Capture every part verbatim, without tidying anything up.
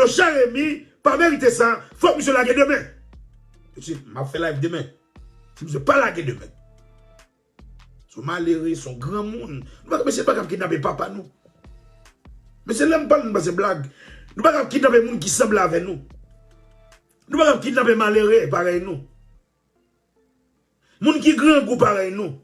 Locha Remy pa merite sa, fòk misye lage demen. Mesye, m ap fè live demen. Si misye pa lage demen. Se yon malere, se yon granmoun. Nou pa, mesye, pa ka ap kidnape papa nou. Mesye, lè m pale, nou panse blag. Nou pa ka ap kidnape moun ki sanble avè nou. Nou pa ka ap kidnape malere parèy nou. Moun ki grangou parèy nou.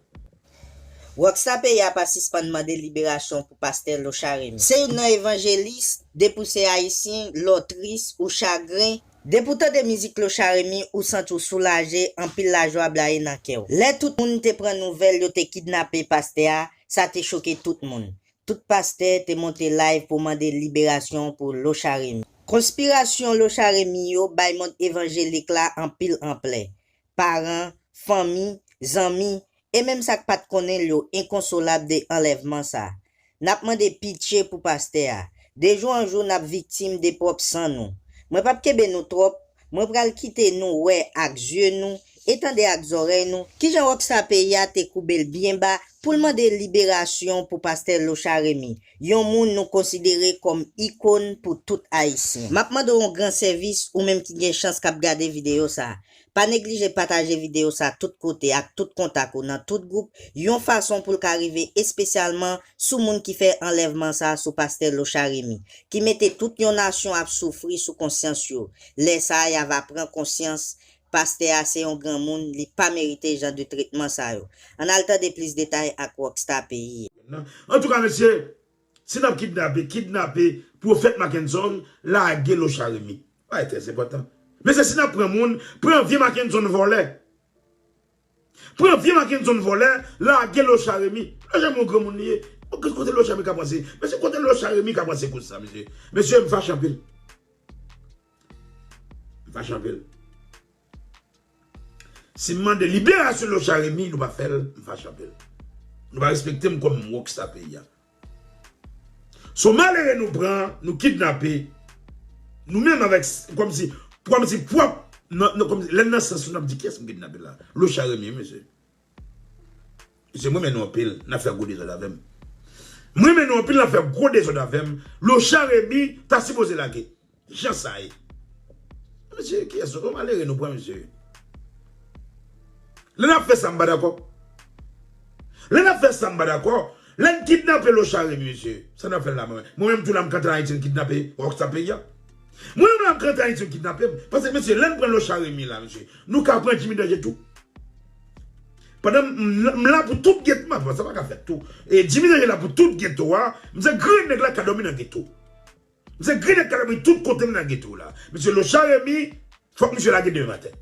Rockstar peyi a pa sispann mande liberasyon pou pastè Locha Remy. Se youn nan evanjelis, depi w se ayisyen, lè w tris, ou chagren, depi w tande mizik Locha Remy, ou santi w soulaje, anpil lajwa blayi nan kè w. Lè tout moun te pran nouvèl yo te kidnape pastè a, sa te choke tout moun. Tout pastè te monte live pou mande liberasyon pou Locha Remy. Konspirasyon Locha Remy yo bay mond evanjelik la anpil anplè. Paran, fanmi, zanmi, e menm sa k pa t konnen l yo enkonsolab de anlèvman sa. N ap mande pitye pou pastè a. De jou an jou n ap viktim de pwòp san nou. Mwen p ap kenbe nou twòp, mwen pral kite nou wè ak zye nou e tande ak zòrèy nou kijan Rockstar peyi a te koube l byen ba pou l mande liberasyon pou pastè Locha Remy, yon moun nou konsidere kòm ikòn pou tout ayisyen. M ap mande w yon gran sèvis, ou menm ki gen chans k ap gade videyo sa. Pa neglije pataje videyo sa tout kote ak tout kontak ou nan tout gwoup, yon fason pou l ka rive espesyalman sou moun ki fè anlèvman sa sou pastè Locha Remy, ki mete tout yon nasyon ap soufri sou konsyans yo. Lè sa a y ava pran konsyans, pastè a se yon granmoun, li pa merite jan de tretman sa yo. Ann al tande plis detay ak Rockstar peyi a. Antouka mesye, si n ap kidnape, kidnape pwofèt Mackenson, lage Locha Remy. Bagay trè enpòtan. Mesye, si n ap pran moun, pran vye Mackenson vòlè. Pran vye Mackenson vòlè, lage Locha Remy. Locha Remy yon granmoun li ye. Kote Locha Remy ka panse? Mesye, kote Locha Remy ka panse koz sa, mesye? Mesye, m fache anpil. M fache anpil. Si m mande liberasyon Locha Remy, nou pa fè l, m fache anpil. Nou pa respekte m kòm Rockstar peyi a. Se yon malere nou pran, nou kidnape. Nou menm avèk, kòmsi, kòmsi pwòp, nan, nan, kòmsi, lè n nan sans nou, n ap di kiyès m kidnape la? Locha Remy, mesye. Mesye, mwen renmen nou anpil, n ap fè gwo dezòd avè m. Mwen renmen nou anpil, n ap fè gwo dezòd avè m. Locha Remy ta sipoze lage. Jan sa ye. Mesye, kiyès ou? Yon malere nou pran, mesye. Lè n ap fè sa, m pa dakò. Lè n ap fè sa, m pa dakò. Lè n kidnape Locha Remy, mesye. Sa n ap fè l la, mwen? Mwen menm tou la, m kanpe Ayiti, m kidnape Rockstar peyi a. Mwen menm la, m kanpe Ayiti, m kidnape m. Paske, mesye, lè n pran Locha Remy la, mesye, nou ka pran Jimmy Danger tou. Pandan m, m la pou tout geto, m ap, sa pa ka fèt tou. E Jimmy Danger la pou tout geto a, m se grenn nèg la ka dòmi nan geto. M se grenn nèg ka dòmi tout kote m nan geto la. Mesye Locha Remy, fòk misye lage demen maten.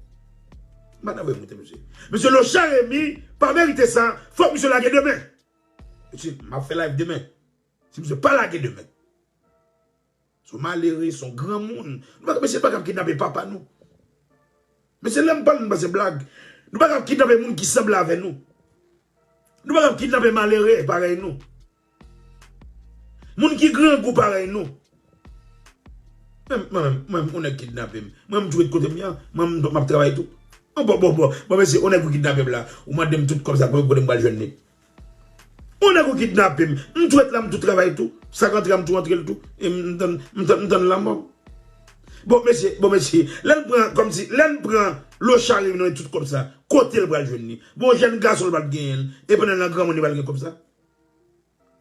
M pa nan vre moute, mesye. Mesye Locha Remy pa merite sa, fòk misye lage demen. Mesye, m ap fè live demen. Si misye pa lage demen. Se yon malere, se yon granmoun. Nou pa, mesye, pa ka ap kidnape papa nou. Mesye, lè m pale, nou panse blag. Nou pa ka ap kidnape moun ki sanble avè nou. Nou pa ka ap kidnape malere parèy nou. Moun ki grangou parèy nou. Mwen, mwen, mwen, yon nèg kidnape m. Mwen, m tou ret kote m ye a. Mwen, m, m ap travay tou. Bon, bon, bon, bon. Bon, mesye, yon nèg ou kidnape m la. Ou mande m tout kòb sa, kote m pral jwenn li? Yon nèg ou kidnape m. M tou ret la, m tou travay tou. Sa k antre a, m tou antre l tou. E m tann, m tann, m tann lanmò. Bon, mesye, bon, mesye. Lè n pran, kòmsi, lè n pran Locha Remy nan men tout kòb sa, kote l pral jwenn li? Bon, jèn gason l pa t genyen l. E pandan l nan granmoun li pral gen kòb sa?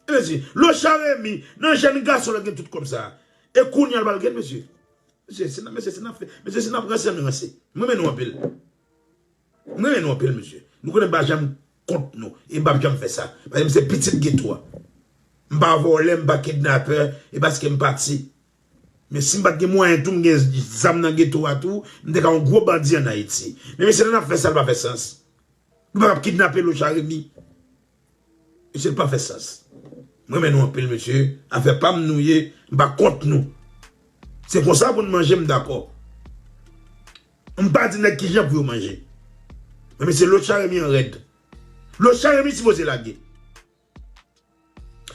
E mesye, Locha Remy, nan jèn gason l gen tout kòb sa. E kounye a l pral gen, mesye. Mesye, si n ap, mesye, si n ap fè, mesye, si n ap ranse, ann ranse. Mwen renmen nou anpil. Mwen renmen nou anpil, mesye. Nou konnen m pa janm kont nou. E m p ap janm fè sa. Paske m se pitit geto a. M pa vòlè, m pa kidnapè, e paske m pati. Men si m pa t gen mwayen tou, m gen zam nan geto a tou, m te ka yon gwo bandi ann Ayiti. Men mesye, lè n ap fè sa, l pa fè sans. Nou pa t ap kidnape Locha Remy. Mesye, l pa fè sans. Mwen renmen nou anpil, mesye. Afè pa m nou ye, m pa kont nou. Se konsa pou n manje, m dakò. M pa di nèg kijan pou yo manje. Men mesye, Locha Remy an rèd. Locha Remy sipoze lage.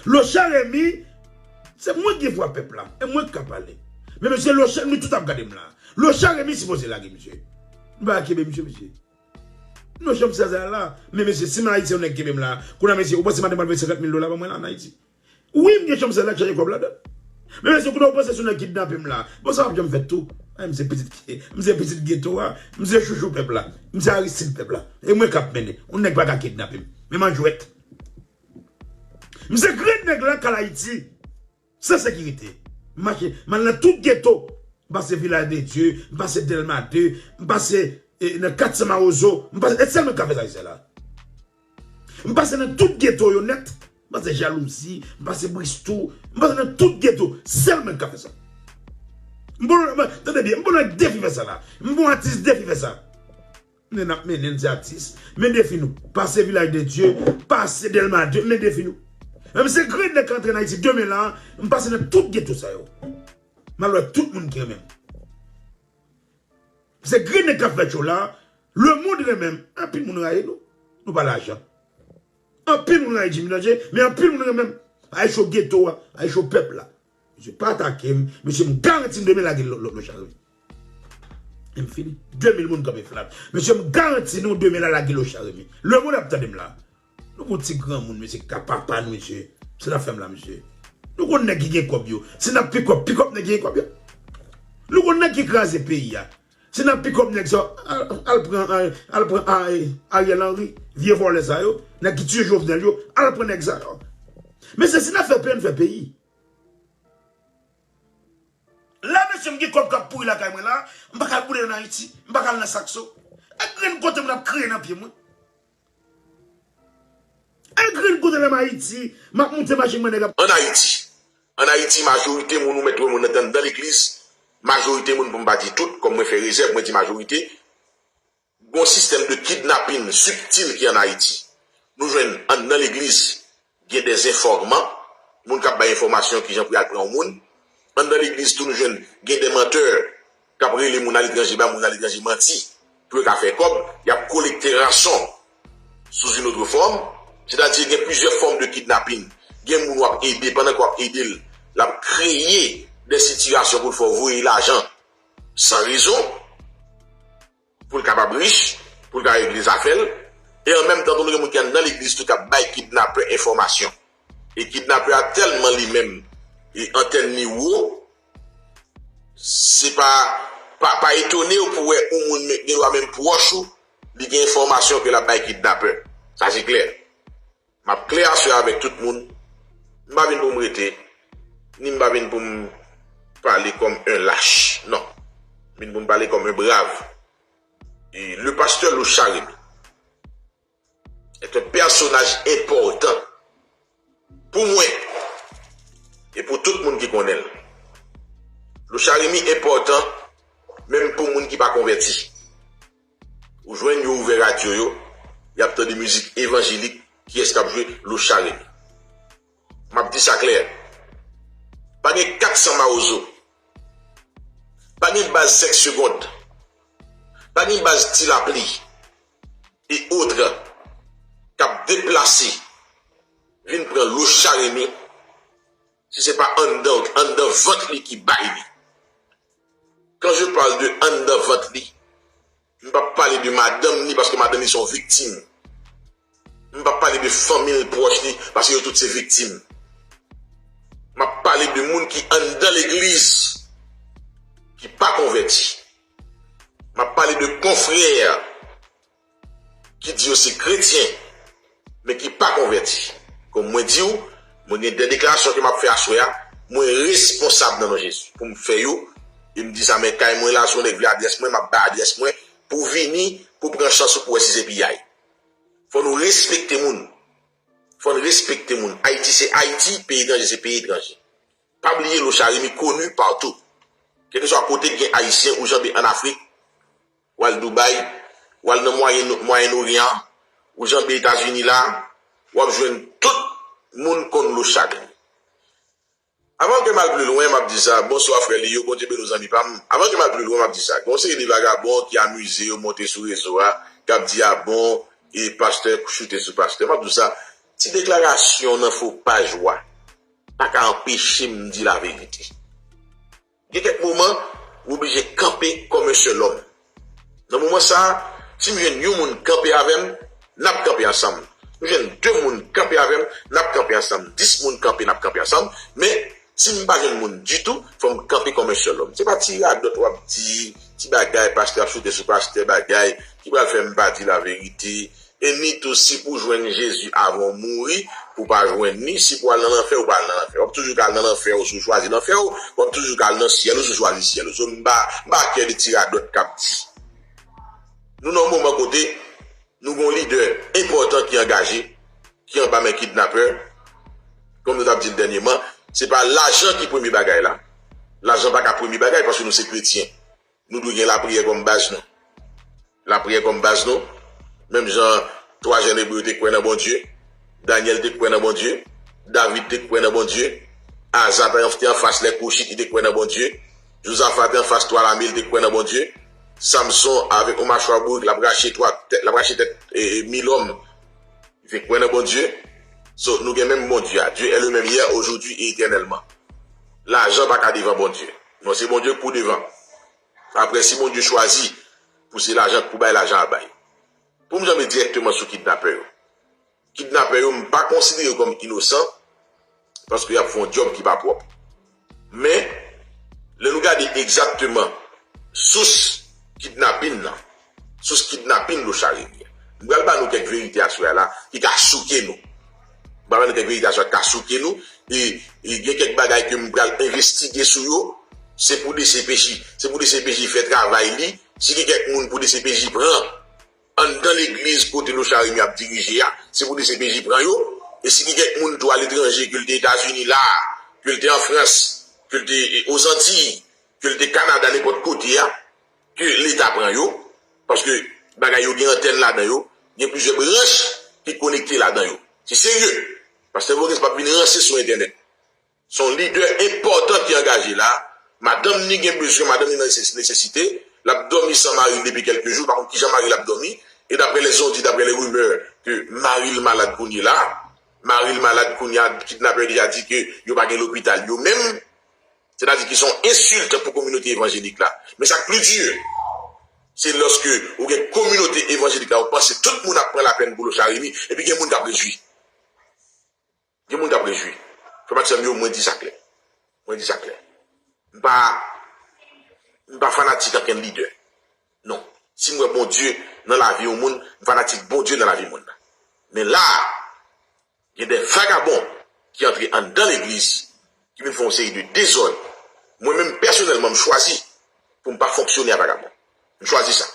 Locha Remy, se mwen ki gen vwa pèp la, e mwen ki ka pale. Men mesye, Locha, nou tout ap gade m la. Locha Remy sipoze lage, mesye. Nou pa ka kenbe misye, mesye. Nou chanm sèz la. Men mesye, si m Ayiti, yon nèg kenbe m la. Kounye a, mesye, ou panse madanm pral voye senkant mil dola ban mwen la ann Ayiti? Wi, m gen chanm sèz la k chaje kòb ladan. Men mesye, kounye a w panse si w nèg kidnape m la. Bon, sa p ap janm fèt tou. Ay, m se pitit, m se pitit geto a. M se chouchou pèp la. M se Aristid pèp la. E mwen k ap mennen. Yon nèg pa ka kidnape m. Men m an jwèt. M se grenn nèg lakay Ayiti. San sekirite. M mache, m al nan tout geto. M pase Vilaj de Dye, m pase Dèlma de, m pase, e, nan kat san Mawozo, m pase, e sèl mwen k ka fè sa isit la. M pase nan tout geto yo nèt. M pase Jalouzi, m pase Bristou, m pase nan tout geto. Sèl mwen k ka fè sa. M bon, m, tande byen, m bon nèg defi fè sa la. M bon atis defi fè sa. Men n ap mennen, n se atis. Men defi nou. Pase Vilaj de Dye, pase Dèlma de, men defi nou. Men m se grenn nèg k antre an Ayiti demen la, m pase nan tout geto sa yo. M al wè tout moun ki renmen m. M se grenn nèg k ap fè cho la, lemonn renmen m. Anpil moun rayi nou. Nou pa lajan. Anpil moun rayi Jimmy Danje, men anpil moun renmen m. Rayi cho geto a, rayi cho pèp la. Mesye, pa atake m. Mesye, m garanti n demen lage lo, lo, lo Charemi. E m fini. De mil moun kanpe flat. Mesye, m garanti nou demen la lage lo Charemi. Lemonn ap tande m la. Nou gon ti granmoun, mesye, k ka papa nou, mesye. Se n ap fè m la, mesye. Nou gon nèg ki gen kòb yo. Se n ap pikòp, pikòp nèg ki gen kòb yo. Nou gon nèg ki kraze peyi a. Se n ap pikòp nèg sa, al, al pran, al, al pran, a, Ariel Henry, vye vòlè sa yo, nèg ki tiye Jovenel yo, al pran nèg sa yo. Men se si n ap fè peyi, n fè peyi. La, mesye, m gen kòb k ap pouri lakay mwen la, m pa ka al boule yo nan Ayiti, m pa ka al nan Sakso. E grenn kote moun ap kriye nan pye mwen. E grenn kote nan Ayiti, m ap moute machin mwen nèg ap. Ann Ayiti, Ann Ayiti, majorite moun ou mèt wè moun nan anndan legliz, majorite moun pou m pa di tout, kòm mwen fè rezèv, mwen di majorite, gon sistèm de kidnapin sibtil ki ann Ayiti. Nou jwenn anndan legliz, gen dèzenfòman, moun k ap bay enfòmasyon kijan pou y al pran yon moun. Anndan legliz tou, nou jwenn gen dè mantè k ap rele moun aletranje, bay moun aletranje manti pou yo ka fè kòb, y ap kolekte rason sou yon lòt fòm, sètadi gen plizyè fòm de kidnapin. Gen moun w ap ede, pandan ke w ap ede l, l ap kreye de sitiyasyon pou l fè w voye lajan san rezon, pou l kapab rich, pou l ka regle zafè l, e an menm tan tou, nou gen moun ki anndan legliz tou k ap bay kidnapè enfòmasyon. E kidnapè a tèlman li menm, e antèn li wo, se pa, pa, pa etone w pou wè yon moun gen dwa menm pwòch ou, li gen enfòmasyon ke l ap bay kidnapè. Sa se klè. M ap klè aswè avèk tout moun. M pa vin pou m rete, ni m pa vin pou m pale kòm un lâche. Non. M vin pou m pale kòm un brave. E le pasteur Lochard Remy est un personnage important pou mwen e pou tout moun ki konnen l. Lochard Remy enpòtan menm pou moun ki pa konvèti. Ou jwenn yo ouvè radyo yo, y ap tande mizik evanjelik, kiyès k ap jwe? Lochard Remy. M ap di sa klè. Pa gen kat san Mawozo. Pa gen baz senk segond. Pa gen baz Ti Lapli e otrè k ap deplase vin pran Lochard Remy, si se pa anndan, anndan vant li ki bay li. Quand je parle de anndan vant li, m p ap pale de madanm li, paske madanm li se yon viktim. M p ap pale de fanmi l pwòch li, paske yo tout se viktim. M ap pale de moun ki anndan legliz, ki pa konvèti. M ap pale de konfrè ki di yo se kretyen, men ki pa konvèti. Kòm mwen di w, mwen gen de deklarasyon ke m ap fè aswè a, mwen responsab nan non Jezi pou m fè yo, e m di sa, men kay mwen la, si yon nèg vle adrès mwen, m ap bay adrès mwen, pou w vini, pou w pran chans ou, pou w wè si se piyay. Fò nou respekte moun. Fò n respekte moun. Ayiti se Ayiti, peyi etranje se peyi etranje. Pa bliye Lochard Remy connu partout. Kèlkeswa kote k gen Ayisyen ou janbe ann Afrik, w al Dubai, w al nan Mwayen, Mwayen Oryan, ou janbe Etazini la, w ap jwenn tout moun konn Lochard Remy. Avan ke m al pi lwen, m ap di sa, bonswa frè Leo, Bondye beni w zanmi pa m. Avan ke m al pi lwen, m ap di sa, gen yon seri de vagabon ki amize yo monte sou rezo a, k ap di a bon, e pastè choute sou pastè. M ap di w sa, ti deklarasyon nan fo paj ou a pa ka anpeche m di laverite. Gen kèk moman, ou oblije kanpe kòm un seul homme. Nan moman sa a, si m jwenn yon moun kanpe avè m, n ap kanpe ansanm. M jwenn de moun kanpe avè m, n ap kanpe ansanm. Dis moun kanpe, n ap kanpe ansanm. Men, Si m pa jwenn moun ditou, fò m kanpe kòm yon sèl òm. Se pa ti radòt w ap di, ti bagay, pastè ap sote sou pastè, bagay ki pral fè m pa di laverite. E ni tou, si pou jwenn Jezi avan w mouri, pou pa jwenn li, si pou al nan lanfè, ou pa al nan lanfè. W ap toujou ka al nan lanfè ou si w chwazi lanfè ou, w ap toujou ka al nan syèl ou si w chwazi syèl ou. So, m pa, m pa kè de ti radòt k ap di. Nou nan yon moman kote nou gen yon lidè enpòtan ki angaje, ki anba men kidnapè. Kòm nou t ap di l dènyèman, se pa lajan ki premye bagay la. Lajan pa ka premye bagay paske nou se kretyen. Nou dwe gen lapriyè kòm baz nou. Lapriyè kòm baz nou. Menm jan twa jèn Ebre yo te kwè nan Bondye, Danyèl te kwè nan Bondye, David te kwè nan Bondye, Aza te te anfas lè Kouchit, li te kwè nan Bondye, Jozafa te anfas twa lame, li te kwè nan Bondye, Samson avèk yon machwa bourik, l ap rache twa tèt, l ap rache tèt e, e, mil òm, li te kwè nan Bondye. So, nou gen menm Bondye a. Dieu est le même hier, aujourd'hui et éternellement. Lajan pa ka devan Bondye. Non, se Bondye k pou devan. Apre, si Bondye chwazi pou se lajan k pou bay, lajan ap bay. Pou m janbe dirèkteman sou kidnapè yo. Kidnapè yo, m pa konsidere yo kòm inosan, paske y ap fè yon djòb ki pa pwòp. Men, lè nou gade egzakteman sous kidnapin nan, sous kidnapin Lochard Remy a, m pral ba nou kèk verite aswè a la ki ka souke nou. M pral ba nou kèk verite aswè a ki ka souke nou, e, e gen kèk bagay ke m pral envestige sou yo, se pou D C P J, se pou D C P J fè travay li, si gen kèk moun pou D C P J pran, anndan legliz kote Lochard Remy ap dirije a, se pou D C P J pran yo. E si gen kèk moun tou aletranje, ke l te Etazini la, ke l te an Frans, ke l te, e, Ozantiy, ke l te Kanada, nenpòt kote a, ke Leta pran yo, paske bagay yo gen antèn ladan yo, gen plizyè branch ki konekte ladan yo. Se serye. Pastè Voguens p ap vin ranse sou entènèt. Se yon lidè enpòtan ki angaje la. Madanm ni gen bezwen, madanm ni nan neses-, nesesite. L ap dòmi san mari l depi kèlke jou. Pa konn kijan mari l ap dòmi. E daprè lèzon di, daprè lè rimè, ke mari l malad kounye la. Mari l malad kounye a, kidnapè yo deja di ke yo pa gen lopital yo menm. Sètadi ki se yon ensilt pou kominote evanjelik la. Men sa k pli di, se lòske ou gen kominote evanjelik la, ou panse tout moun ap pran lapèn pou Lochard Remy, epi gen moun k ap rejwi. Gen moun k ap rejwi. Frè m ak sè m yo, mwen di sa klè. Mwen di sa klè. M pa, m pa fanatik ankenn lidè. Non. Si m wè Bondye nan lavi yon moun, m fanatik Bondye nan lavi moun nan. Men la a, gen de vagabon ki antre anndan legliz, ki vin fè yon seri de dezòd. Mwen menm, pèsonèlman, m chwazi pou m pa fonksyone ak vagabon. M chwazi sa.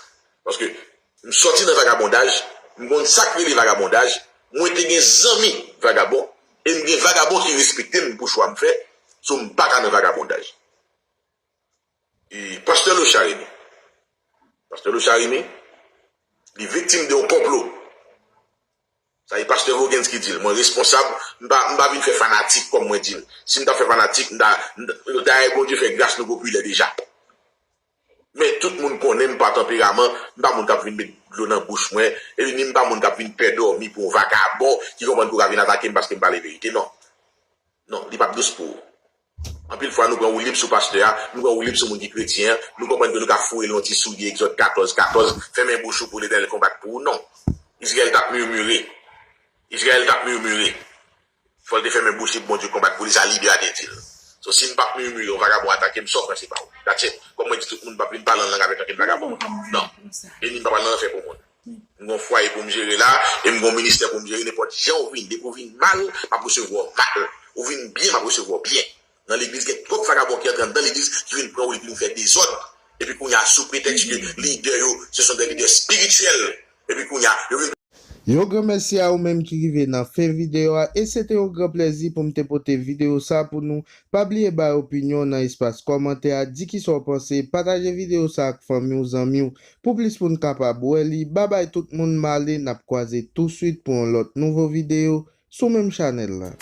Paske m sòti nan vagabondaj, m konn sa k rele vagabondaj, mwen te gen zanmi vagabon, e m gen vagabon ki respekte m pou chwa m fè, so m pa ka nan vagabondaj. E pastè Lochard Remy. Pastè Lochard Remy, li viktim de yon konplo. Sa e pastè Voguens ki di l. Mwen responsab, m pa, m pa vin fè fanatik kòm mwen di l. Si m ta fè fanatik, m ta, m ta, dayè Bondye fè gras nou popilè deja. Men tout moun konnen m pa tanperaman, m pa moun k ap vin met dlo nan bouch mwen, epi ni m pa moun k ap vin pè dòmi pou yon vagabon ki konprann pou ka vin atake m paske m pale verite, non. Non, li p ap dous pou ou. Anpil fwa, nou pran woulib sou pastè a, nou pran woulib sou moun ki kretyen an, nou konprann ke nou ka foure l yon ti soulye, Egzòd katòz katòz, fèmen bouch ou pou Letènèl konbat pou ou. Non. Izrayèl t ap mimire. Izrayèl t ap mimire. Fò l te fèmen bouch li pou Bondye konbat pou li, sa lidè a te di l. So, si m p ap mimire, yon vagabon atake m, sa w panse pa ou. That's it. Kòm mwen di tout moun, m p ap vin pale an lang avèk ankenn vagabon. Non. E ni m p ap al nan lanfè pou moun. M gon fwaye pou m jere la, e m gon ministè pou m jere. Nenpòt jan w vin, depi w vin mal, m ap resevwa w mal. Ou vin byen, m ap resevwa w byen. Nan legliz, gen twòp vagabon ki antre anndan legliz, ki vin pran woulib, ki vin fè dezòd. Epi kounye a, sou pretèks ke lidè yo, se sont des leaders spirituels. Epi kounye a, yo vin Yon gran mèsi a ou menm ki rive nan fen videyo a, e se te yon gran plèzi pou m te pote videyo sa pou nou. Pa bliye bay opinyon w nan espas kòmantè a, di kisa w panse, pataje videyo sa ak fanmi w, zanmi w, pou plis moun kapab wè li. Babay tout moun, m ale, n ap kwaze touswit pou yon lòt nouvo videyo sou menm chanèl la.